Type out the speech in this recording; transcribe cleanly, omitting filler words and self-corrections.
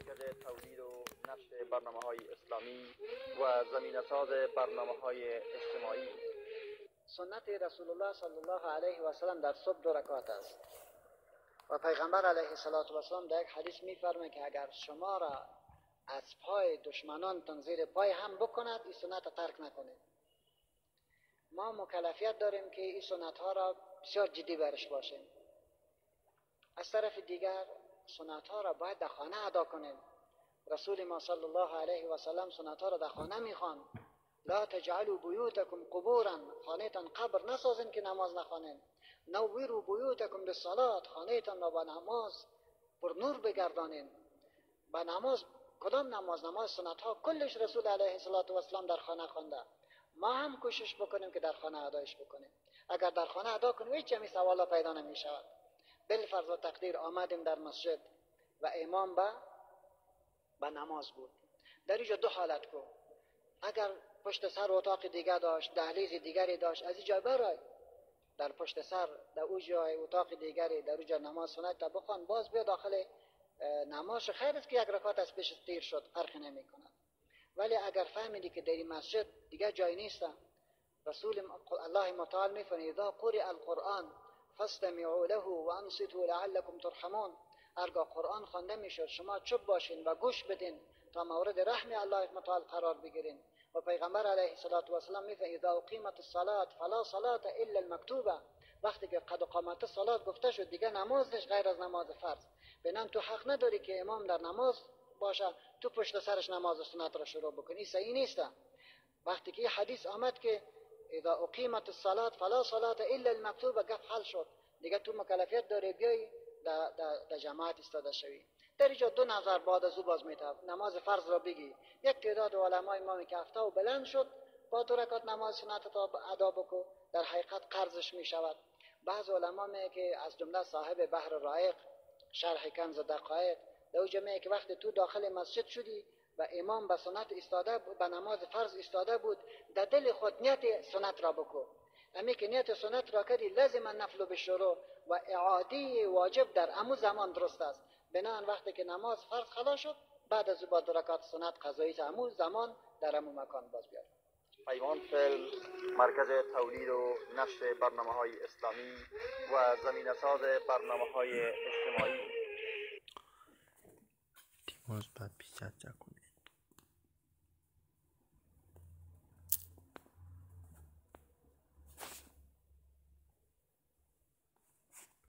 مرکز تولید و نشر برنامه‌های اسلامی و زمینه‌ساز برنامه‌های اجتماعی. سنت رسول الله صلی الله علیه و سلم در صبح 2 رکعت است و پیغمبر علیه الصلاة والسلام در یک حدیث می‌فرماید که اگر شما را از پای دشمنانتان زیر پای هم بکند، این سنت را ترک نکنید. ما مکلفیت داریم که این سنت ها را بسیار جدی برش باشیم. از طرف دیگر سنت ها را باید در خانه ادا کنیم. رسول ما صلی الله علیه و سلم سنت ها را در خانه میخوان. لا تجعلوا بیوتکم قبورا، خانهتان قبر نسازین که نماز نخوانین. نوروا بیوتکم بالصلاة، خانهتان را با نماز پر نور بگردانین. با نماز، کدام نماز؟ نماز سنت ها کلش رسول علیه الصلاة والسلام در خانه خوانده. ما هم کوشش بکنیم که در خانه ادایش بکنیم. اگر در خانه ادا کنیم هیچ همی سوالا پیدا نمی شود. بالفرض و تقدیر آمدیم در مسجد و امام به نماز بود. در اینجا دو حالت کو. اگر پشت سر اتاق دیگه داشت، دهلیز دیگری داشت، از اینجا برای در پشت سر در او جای اتاق دیگری در اوجا نماز سنت تا بخوان، باز بیا داخل نماز. خیر است که یک رکعت از پیش تیر شد، فرق نمی کند. ولی اگر فهمیدی که در این مسجد دیگه جای نیست، رسول الله متعال میفرماید اذا قرئ القرآن فاستمعوا له وانصتوا لعلكم ترحمون. هرگاه قرآن خوانده میشد شما چوب باشین و گوش بدین تا مورد رحم الله متعال قرار بگیرین. و پیغمبر علیه الصلاة والسلام میفرماید اذا اقیمت الصلاة فلا صلاة الا المکتوبه. وقتی که قد قامت الصلاة گفته شد دیگه نماز نیست غیر از نماز فرض. بنان تو حق نداری که امام در نماز باشه تو پشت سرش نماز سنت را شروع بکنی، صحیح نیست. وقتی که حدیث آمد که اذا اقیمت الصلاة فلا صلاة الا المکتوبه، گپ حل شد دیگه. تو مکلفیت داری بیای در جماعت ایستاده شوی. در اینجا دو نظر بعد از او باز میتاب نماز فرض را بگی. یک تعداد علمای ما که افتا و بلند شد با 2 رکعت نماز سنت تا ادا بکو، در حقیقت قرضش میشود. بعض علما میگه که از جمله صاحب بحر رائق شرح کنز دقایق در اوجا میگه که وقتی تو داخل مسجد شدی و امام به سنت ایستاده، به نماز فرض ایستاده بود، در دل خود نیت سنت را بکو. امی که نیت سنت را کردی لازم نفل بشروع و اعاده واجب در امو زمان درست است. بنابراین وقتی که نماز فرض خلاص شد بعد از با 2 رکعت سنت قضایی امو زمان در امو مکان باز بیار. پیمان فیلم مرکز تولید و نشر برنامه‌های اسلامی و زمینه‌ساز برنامه‌های اجتماعی. باز بعد